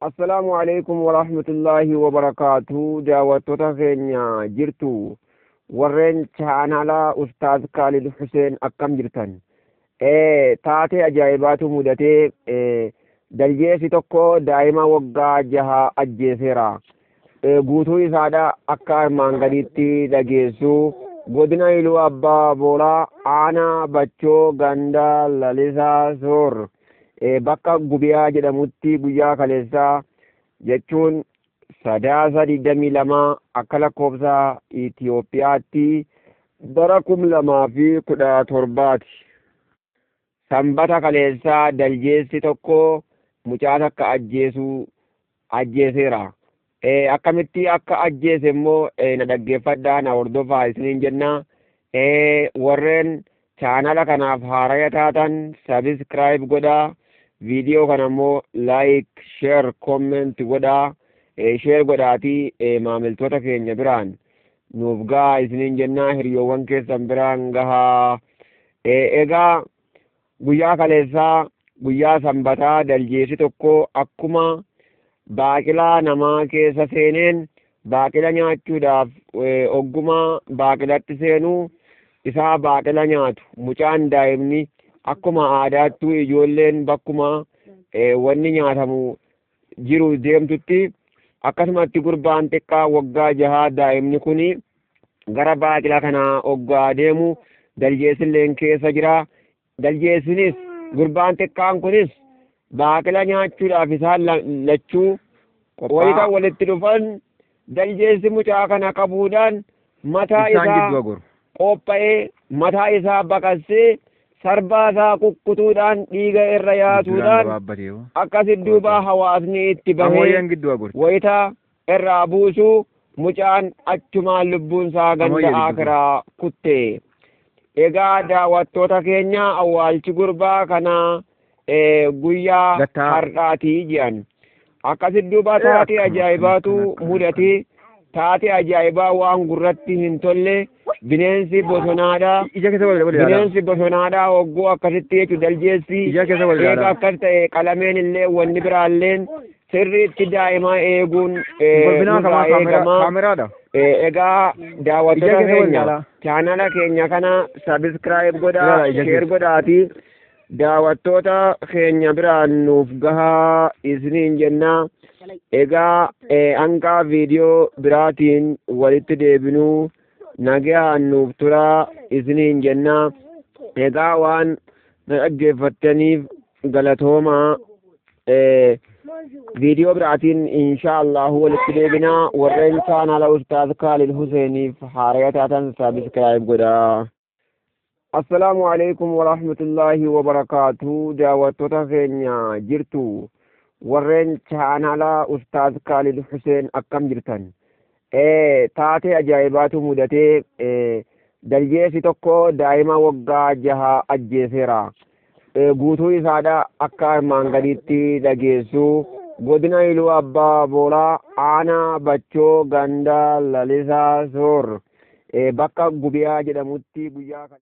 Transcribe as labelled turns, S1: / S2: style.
S1: Assalaamu alaikum warahmatullaahi wabarakaatu. Daawwattoota keenya jirtu warreen chaanaalaa Ustaaz Kaalid Huseen, akkam jirtan? Taatee ajaa'ibaatu mudatee, daljeessi tokko daa'ima waggaa 6 ajjeeseera. Guutuu isaadha akka armaan gadiitti dhageessu. Godina Iluu Abbaa Booraa, aanaa Bachoo, ganda Lalisaa Soor, bakka Gubiyaa jedhamutti guyyaa kaleessaa, jechuun Sadaasa 22 akka lakkoofsa Itiyoophiyaatti bara 2017ti. Sanbata kaleessaa daljeessi tokko mucaa takka ajjeesuu ajjeeseera. Akkamitti akka ajjeese immoo na dhaggeeffadhaa, na hordofaa isiniin jenna. Warreen chaanala kanaaf haaraya taatan subscribe godhaa. Viidiyoo kana immoo like, share, comment godhaa. Share godhaatii maamiltoota keenya biraan nuuf gahaa isiniin jenna, hiriyoowwan keessan biraan gahaa. Egaa guyyaa kaleessaa, guyyaa sanbataa, daljeessi tokko akkuma baaqilaa namaa keessa seeneen baaqila nyaachuudhaaf ogguma baaqilatti seenuu isaa baaqila nyaatu mucaan daa'imni akkuma aadaattuu ijoolleen bakkuma wanni nyaatamu jiru deemtutti, akkasumatti gurbaan xiqqaa waggaa 6 daa'imni kuni gara baaqila kanaa oggaa deemu daljeessilleen keessa jira. Daljeessinis gurbaan xiqqaan kunis baaqila nyaachuudhaaf isaan lachuu wayita walitti dhufan, daljeessi mucaa kana qabuudhaan mataa
S2: Isaan
S1: isaa
S2: gidduu agoru.
S1: Qopha'ee mataa isaa baqassee sarbaa isaa kukkutuudhaan dhiiga irra
S2: Gidduu
S1: yaasuudhaan
S2: gabaabbatee hoo.
S1: akkasi duuba hawaasni itti bahee
S2: Amooyyeen gidduu agorti.
S1: wayita irraa buusu mucaan achumaan lubbuun isaa ganda
S2: Amooyyee gidduu.
S1: akiraa kutte. Egaa daawwattoota keenya, awwaalchi gurbaa kanaa guyyaa
S2: Gattaa.
S1: har'aatii jedhan. Akkasi duuba taatee
S2: Akkam akkam
S1: ajaa'ibaatu
S2: akkam akkam
S1: mudate. Taatee ajaa'ibaa waan gurratti hin tolle, bineensi bosonaadha.
S2: Ija keessa wal ilaalaa.
S1: Bineensi bosonaadha hogguu akkasitti jechuun daljeessi
S2: Ija keessa wal
S1: eega
S2: ilaalaa.
S1: akkas ta'e qalameen illee wanni biraalleen sirriitti daa'ima eeguun
S2: Golbinaa
S1: nurraa
S2: kamaa kaameraa
S1: eegama.
S2: kaameraadha.
S1: Egaa
S2: Ija
S1: daawwattoota
S2: keessa wal
S1: keenya,
S2: ilaalaa.
S1: chaanala keenya kana subscribe godhaa,
S2: Ilaala ija
S1: share
S2: keessa.
S1: godhaatii daawwattoota keenya biraan nuuf gahaa isiniin jenna. Egaa hanga viidiyoo biraatiin walitti deebinuu nagaan nuuf turaa isiniin jenna. Egaa waan na dhaggeeffattaniif galatoomaa. Viidiyoo biraatiin insha Allahu walitti deebinaa. Warreen chaanala Ustaaz Kaalid Huseeniif haaraya taatan subscribe godhaa. Assalaamu alaikum warahmatullaahi wabarakaatu. Daawwattoota keenya jirtu warreen chaanala Ustaaz Kaalid Huseen, akkam jirtan? Taatee ajaa'ibaatu mudatee, daljeessi tokko daa'ima waggaa 6 ajjeeseera. Guutuu isaadha akka armaan gadiitti dhageessu. Godina Iluu Abbaa Booraa, aanaa Bachoo, ganda Lalisaa Soor, bakka Gubiyaa jedhamutti guyyaa